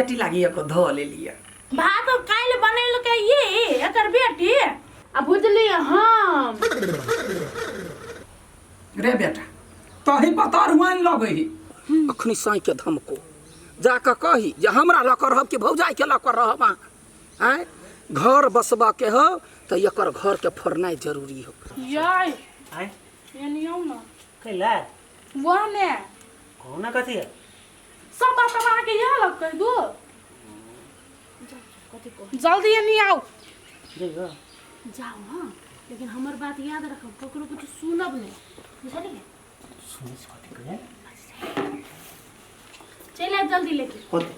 बेटी लागी एको धो लेलियै। भात काल्हि बनेलकै ई एकर बेटी आ भुजली हम। रे बेटा, तही पतर हुआन लगै ही। अखनी साँइ के धमको जाकऽ कही जे हमरा लऽ कऽ रहब कि भौजाइ के लऽ कऽ रहब अहाँ? आँय, घर बसबऽ के हो तऽ एकर घर के फोड़नाइ जरूरी हो। याय आँय? एनी आउ न। कैला? वह ने। कहू ना कथी है? सब बात हम अहाँके इएह लग कहि दू। जल्दी एनी आउ। जइबो? जाउ हँ, लेकिन हमर बात याद रखब, ककरो कुछ सुनब नहि, बुझलियै? सुनै छी कथी कहै? चलि आयब जल्दी लेके। होतै।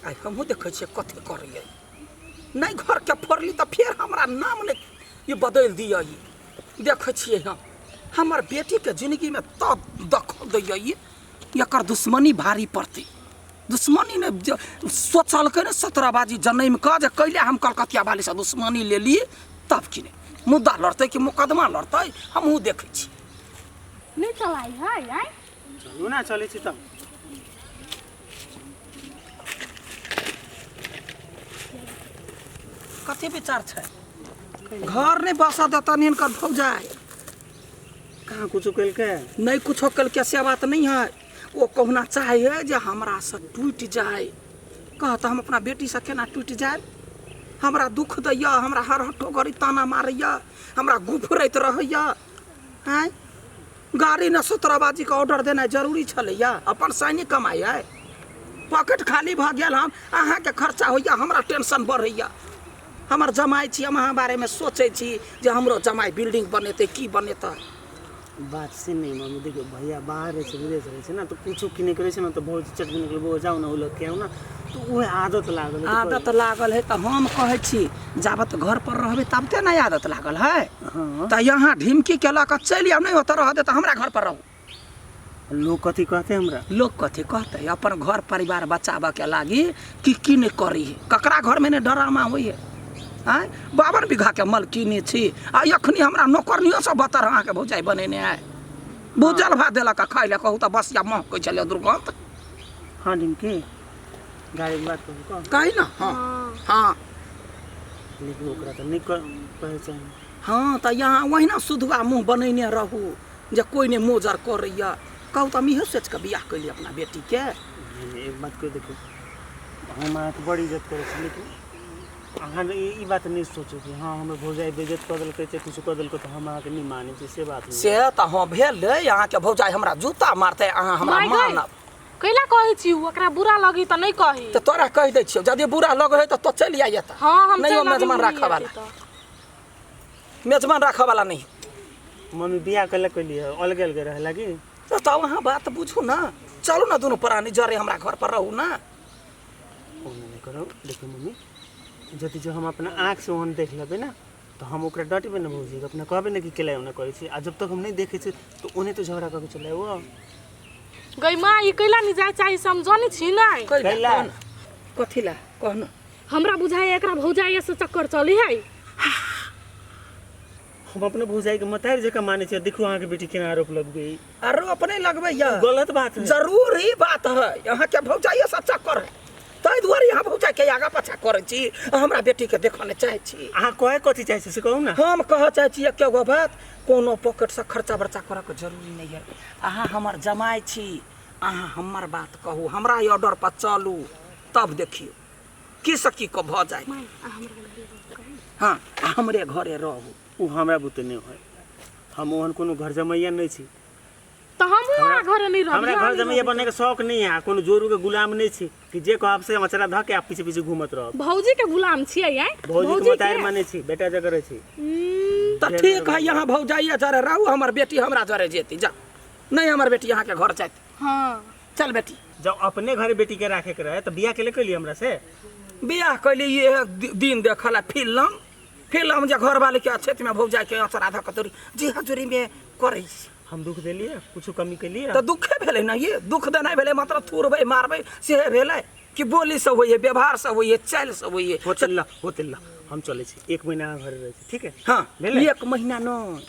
आइ हमहूँ देखै छियै कथी करैए। नहि घरके फोड़ली तऽ फेर हमरा नाम नहि ई बदलि दिअ। ई देखै छियै हम, हमर बेटीके जिनगीमे तऽ दखल दैए ई। एकर दुश्मनी भारी पड़तै। दुश्मनी नहि जे सोचलकै ने सत्रह बाजी जनमि कऽ जे कैले हम कलकतिया वालीसँ दुश्मनी लेली, तब कि नहि मुद्दा लड़तै कि मुकदमा लड़तै, हमहूँ देखै छी। नहि चलाइ है आँय? चलू ना, चलै छी तब। कथी विचार छै? घर नहि बसऽ देतनि हिनकर भौजाइ। कहाँ कुछो केलकै? नहि कुछो केलकै से बात नहि है। ओ कहुना चाहै है जे हमरासँ टूटि जाय। कह तऽ हम अपना बेटीसँ केना टूटि जायब? हमरा दुख दैए, हमरा हर हट्ठो घड़ी ताना मारैए, हमरा गुफरैत रहैए। आँय, गाड़ी ने 17 बाजीके ऑर्डर देनाइ जरूरी छलैए? अपन सैनिक कमाइ है, पॉकेट खाली भऽ गेल। हम अहाँके खर्चा होइए, हमरा टेंशन बढ़ैए। हमर जमाइ छी, हम अहाँ बारेमे सोचै छी जे हमरो जमाइ बिल्डिंग बनेतै की बनेतै। बात से नहि मम्मी, देखियौ भैया बाहर रहै छै, विदेश रहै छै ने, तऽ कुछो किनै के रहै छै ने तऽ भौजी चट दिना कहलक बौआ जाउ ने ओ लऽ के आउ ने, तऽ उएह आदत लागल है। तऽ आदत लागल है तऽ हम कहै छी जाबत घर पर रहबै ताबते नहि आदत लागल है। हँ। तऽ यहाँ ढिमकी के लऽ कऽ चलि आउ, नहि ओतऽ रहऽ दे तऽ हमरा घर पर रहू। लोग कथी कहते हमरा? लोग कथी कहते? अपन घर परिवार बचाबऽ के लागी की की नहि करी है, ककरा घरमे नहि ड्रामा होइ है। आँय, 52 बीघा के मलकिनी छी आ एखनी हमरा नौकरनियोसँ बतर अहाँके भौजाइ बनेने है। भूजल भात देलक आ खाइ लए कहू तऽ बसिया महकै छलै दुर्गन्ध। हाँ ढिमकी, गाड़ीके बात कहू कह। कही ना। हाँ हाँ, लेकिन ओकरा तऽ नहि कहै चाही। हाँ, तऽ यहाँ ओहिना सुधुआ मुँह बनैने रहू जे कोइ नहि मोजर करैए। कहू तऽ हम इहो सोचि कऽ बियाह केलियै अपना बेटीके। नहि नहि, एक बात कहि देखियौ, हम अहाँके बड़ इज्जत करै छी, लेकिन अहाँ ई बात नहि सोचू कि हँ हमर भौजाइ बेइज्जत कऽ देलकै चाहे किछु कऽ देलकै तऽ हम अहाँके नहि मानै छी, से बात नहि। से तऽ हँ भेलै, अहाँके भौजाइ हमरा जूता मारतै, अहाँ हमरा माय गै। मानब? कैला कहै छी? ओ ओकरा बुरा लगी तऽ नहि कही। तऽ तोरा कहि दै छियौ, यदि बुरा लगै है तऽ तो चलि आइ एतऽ। हँ, हम नहि चलि ओ मेजबान अबी। राखऽ वाला, मेजबान राखऽ वाला नहि। मम्मी बियाह कैला कैलियै? अलगे अलगे रहे लागी। तऽ अहाँ बात बुझू ने, चलू ने दुनू प्राणी जरे हमरा घर पर रहू ने। ओना नहि करू। देखियौ मम्मी, यदि जो हम अपना आँखिसँ ओहन देख लेबै ने तऽ हम ओकरा डँटबै ने भौजीके, अपना कहबै ने कि केला ओना करै छी। आ जब तक हम नहि देखै छी तऽ ओने तऽ झगड़ा कऽ के चलि आबू। गई माँ, ई कैला नहीं जाय चाही से हम जानै छी नहि। कैला? कैला? कहना, कथी ला कहना? हमरा बुझाइ एकरा भौजाइ से चक्कर चली है। हम अपना भौजाइके मतारि जकाँ मानै छियै। देखू अहाँके बेटी केना आरोप लगबै। आरोप नहि लगबैया। गलत बात है। जरूरी बात है, अहाँके भौजाइए से चक्कर है, ताहि दुआरे यहाँ भौजाइके आगा पाछा करै छी, हमरा बेटीके देखऽ नहि चाहै छी। अहाँ कहै कथी चाहै छी से कहू ने। हम कहऽ चाहै छी एके गो बात, कोनो पॉकेटसँ खर्चा बर्चा करऽके जरूरी नहि है। अहाँ हमर जमाइ छी, अहाँ हमर बात कहू, हमरा ई ऑर्डर पर चलू, तब देखियौ की से की कऽ भऽ जाय। हँ, आ हमरे घरे रहू। ओ हमरा बुते नहि होय, हम ओहन कोनो घर जमैया नहि छी। तऽ हमहूँ अहाँ घरे नहि रहब। हमरा घर जमैया बनैके शौक नहि है आ कोनो जोरूके गुलाम नहि छी कि जे कहब से अचरा धऽ के आ पीछे पीछे घूमत रहब। भौजी के गुलाम छियै आँय? भौजीके मतारि मानै छी, बेटा जकर रहै छी। तऽ ठीक है, यहाँ भौजाइया जरे रहू, हमर बेटी हमरा जरे जेती। जा, नहि हमर बेटी अहाँके घर जायत। हँ, चल बेटी। जब अपने घरे बेटी के राखे के रहे तऽ बियाह के ले कैली हमरा से? बियाह कैली एक दिन देखल आ फिल्म फिल्म जे घरवाली के अछैत में भौजाइ के अचरा धऽ कऽ तोरी जी हजूरी में करै छी। हम दुख देलियै? कुछो कमी केलियै? तऽ दुखे भेलै ने। ये दुख देनाइ भेलै मतलब थुरबै मारबै से भेलै कि बोली सब होइए, व्यवहार सब होइए, चालि सब होइए। होते ला, होते ला, हम चलै छी। एक महीना अहाँ घरे रहै छी, ठीक है? हँ। भेलै? एक महीना नहि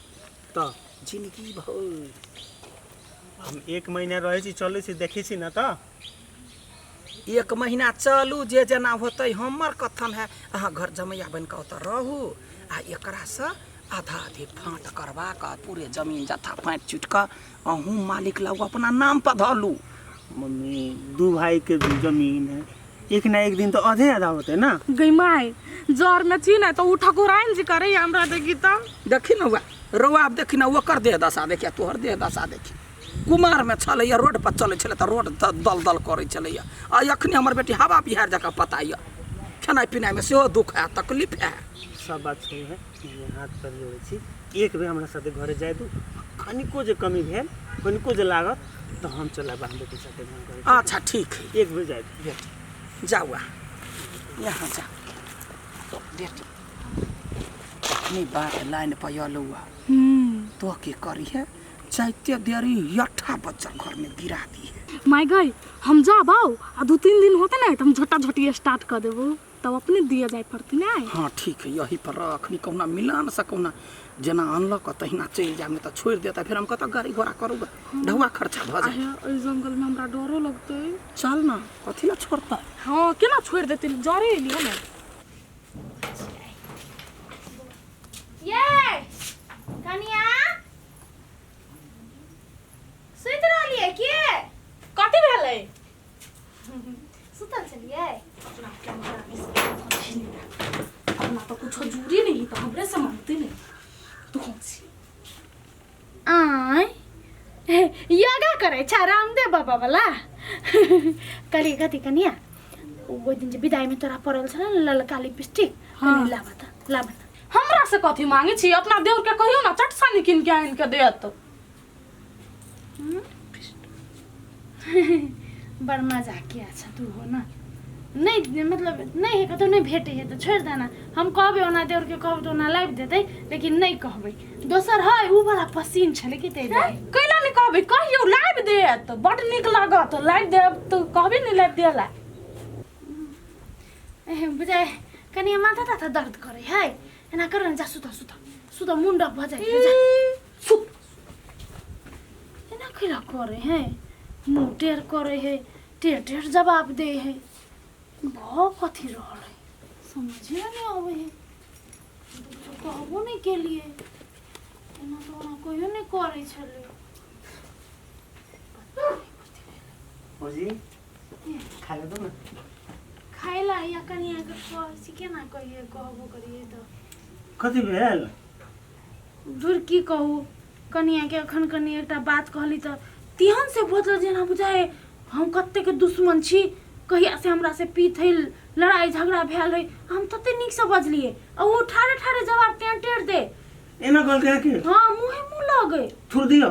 तऽ जिनगी भर। हम एक महीना रहै छी, चलै छी, देखै छी ने। तऽ एक महीना चलू जे जेना होतै हमर कथन है अहाँ घर जमैया बनि कऽ ओतऽ रहू आ एकरासँ आधा आधी फाँट करबा कऽ पूरे जमीन जथा फाँटि चुटि कऽ अहूँ मालिक लग अपना नाम पर धऽ लू। मम्मी दू भाई के जमीन है, एक ना एक दिन तो आधे आधा होते ना। गई माय जर में छी ने तो उ ठकुराइन जी करे हमरा देखी तो। देखी न रौआ आब देखी न ओकर देह दशा देखिया तोहर देह दशा देखी। कुमार में छलैया रोड पर चलै छलै तऽ रोड दल दल करै छलैया आ अखनी हमर बेटी हवा बिहार जकाँ पता यऽ, खेनाइ पिनाइमे सेहो दुख है तकलीफ है। सब बात सही है, हाथ पर जोड़ै छी एक बेर हमरा साथे घरे जाय दू, कनिको जे कमी भेल कनिको जे लागत तऽ हम चलब अहाँ बेटी साथे घर घरे। अच्छा ठीक है, एक बेर जाय दू। बेटी जाउ अहाँ यहाँ जाउ बेटी, अखनी बात लाइन पर अलू तो की करी है जाइते देरी यठा बच्चा घर में गिरा दी है। माय गई हम जाब आउ आ 2-3 दिन होते ना तो हम झोटा झोटी स्टार्ट कर देबो तब अपने दिया जाए पड़ती ना। हाँ ठीक है, यही पर अखनी कहुना मिलान से कहुना जेना अनलक तहिना चलि जायब, नहीं तो छोड़ देता फिर हम कतऽ गाड़ी घोड़ा करूँगा ढौआ खर्चा भऽ जाए। एहि जंगल में हमरा डरो लगतै। चल ना कथी ला छोड़ता। हाँ केना छोड़ देते जरे एलियै ने। ये कनिया सुति रहलियै के? कथी भेलै? सुतल छलियै। अपना कैमरा में से अपना तो कुछो जूरी नहीं तो हमरे से मांगते नहीं तू कौन सी? आय योगा करै छ रामदेव बाबा वाला। करी कथी कनिया ओहि दिन जे विदाई में तोरा पड़ल छल ने ललका लिपस्टिक। हाँ। लाब त लाब त। हमरा से कथी मांगे छी? अपना देवर के कहियो ना चट सानी किन के आनि के देत। बड़ मजाकिया छ तू हो ना। नहीं मतलब नहीं है कतौ नहीं भेटे है तो छोड़ देना। हम कहबे ओना देवर के कहबे तो ओना लाबि देतै लेकिन नहीं कहबे। दोसर है उ वाला पसीन छलै कि तै दुआरे। कैला नहीं कहबे? कहियो लाबि देत बड नीक लागत लाबि देब तो कहबे नहीं लाबि देला। बुझाय कनि माथा ताथा दर्द करे है एना कर न जा सुत सुत सुत मुंडा भ जाय जा सुत। एना कैला करे है मुंह टेढ़ करे है टेढ़ टेढ़ जवाब दे है बहुत कथी रहल है समझे नहीं आवे है। कहबो नहीं के लिए एना तो ओना कहियो नहीं करे छलै। भौजी खा ले दो ना। खाइला या कनिया के कहै छी केना कहिए कहबो करिए तो कथी भेल? दूर की कहू कनिया के अखन कनि एकटा बात कहली तऽ तिहन से बदल जेना बुझाए हम कतेक दुश्मन छी। कहिया से हमरा से पीत है लड़ाई झगड़ा भेल है हम तते नीक से बजलिए आ ओ ठाड़े ठाड़े जवाब टेढ़ टेढ़ दे। एना कहलकै कि? हाँ मुँहे मुँह लगे। थुर दियो।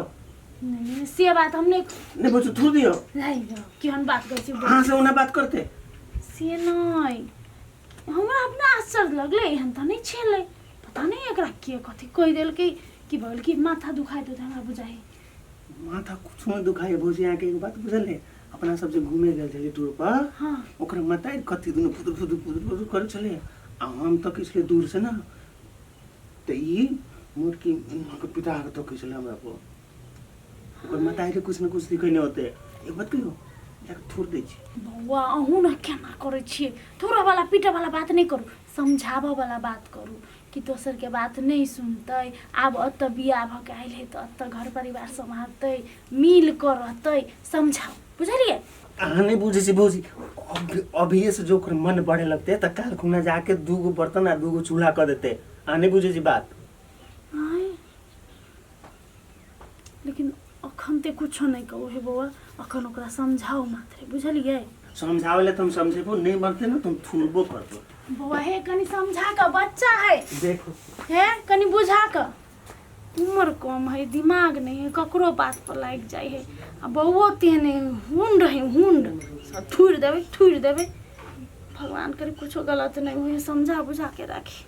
नहीं से बात हम नहीं नहीं बोलू थुर दियो। नहीं केहन बात करै छी? अहाँ से ओना बात करते से नहीं हमरा अपना आश्चर्य लगलै एहन तऽ नहीं छलै पता नहीं एकरा के कथी कहि देलकै कि भल कि माथा दुखाइ देत हमरा बुझाइ। माथा कुछ नहीं दुखाइ भौजी। अहाँके एगो बात बुझल है? अपना सब जे घूमे गेल छलियै टूर पर। हाँ। ओकरा मताइ कथी दुनू फुदुर फुदुर फुदुर फुदुर करै छलै आ हम तकै छलियै दूर से ना तऽ ई मोटकी के पिता के तकै छलै हमरा पर। ओकर मताइ के कुछ न कुछ दिखै नहि होतै। एक बात कहियौ जाके थोड़ दै छी। बौआ अहूँ ने केना करै छियै? थोड़ा वाला पीटऽ वाला बात नहीं करू, समझाबऽ वाला बात करू कि दोसर के बात नहीं सुनतै। आब ओतऽ बियाह भऽ के आयल है तऽ ओतऽ घर परिवार सम्हारतै मिल कऽ रहतै समझाउ बुझलियै? अहाँ नहीं बुझै छी भौजी। अभिये से जो ओकर मन बढ़े लगतै तऽ काल्हि खुना जाके 2 गो बर्तन आ 2 गो चूल्हा कऽ देतै। अहाँ नहीं बुझै छी बात। लेकिन अखन ते कुछो नहीं कहू हे बौआ, अखन ओकरा समझाउ मात्र बुझलियै? समझावे ले तुम समझेबो नहीं बनते ना तुम थुरबो करबो। बौआ हे कनि समझा कऽ बच्चा है देखो हे कनि बुझा कऽ उम्र कम है दिमाग नहीं है ककरो बात पर लागि जाइ है आ बौओ तेहने हुंड है हुंड थुरि देबै थुरि देबै। भगवान करे कुछो गलत नहीं हुए समझा बुझा के राखी।